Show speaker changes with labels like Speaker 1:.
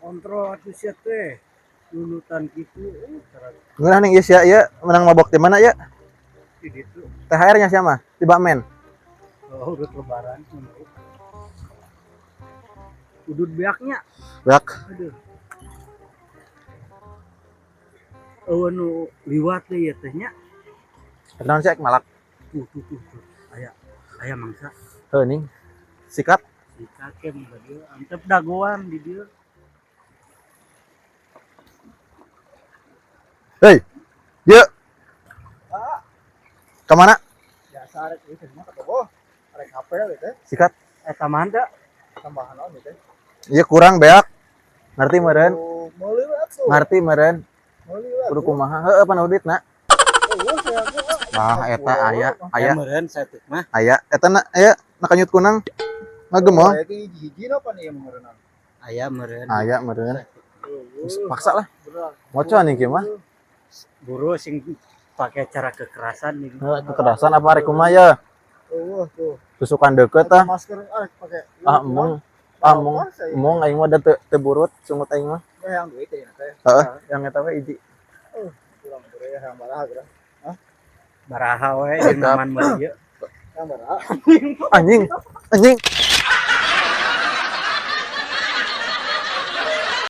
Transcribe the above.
Speaker 1: Kontrol atuh sia teh. Nunutan kitu cara
Speaker 2: Ngeunah ning ieu sia ieu menang mabok di mana ya?
Speaker 1: Di ditu.
Speaker 2: THR nya sia mah di Bakmen.
Speaker 1: Oh, urut lebaran. Udud beaknya.
Speaker 2: Beak.
Speaker 1: Aduh. Eueuh nu liwat teh ieu teh nya.
Speaker 2: Naon sih malak?
Speaker 1: Tuh tuh tuh tuh. Aya aya mangsa.
Speaker 2: Heuh ning. Sikat.
Speaker 1: Sikat ke mun dieu antep dagoan di dieu.
Speaker 2: Hei. Yuk. Kemana?
Speaker 3: Biasa rek ieu teh mah katoboh. Rek HP we teh.
Speaker 2: Sikat.
Speaker 1: Eta mah teh
Speaker 3: tambahan naon teh?
Speaker 2: Iya kurang beak. Ngerti meureun?
Speaker 3: Meuli we atuh.
Speaker 2: Ngerti meureun?
Speaker 3: Meuli we.
Speaker 2: Kudu kumaha? Heueuh pan duitna. Nah, eta aya, aya
Speaker 1: meureun saeutik mah.
Speaker 2: Aya, eta na aya na kanyut kunang. Ngagemol.
Speaker 3: Aya hiji-hiji napa nih meureunna?
Speaker 1: Aya meureun.
Speaker 2: Aya meureun. Paksa lah. Moco nih kieu mah.
Speaker 1: Buru sing pakai cara kekerasan nih.
Speaker 2: Heuh, kekerasan apa rek kumaha ya?
Speaker 3: Eueuh tuh.
Speaker 2: Tusukan deukeut tah.
Speaker 3: Masker arek pake.
Speaker 2: Ah, embung. Ah, embung. Embung aing mah da teu burut sungut aing mah.
Speaker 3: Yang duit teh teh.
Speaker 2: Heeh, yang eta we hiji.
Speaker 3: Kurang bere yang baraha geura.
Speaker 1: Hah? Baraha we jeung naman meuli ieu.
Speaker 3: Yang baraha.
Speaker 2: Anjing. Anjing.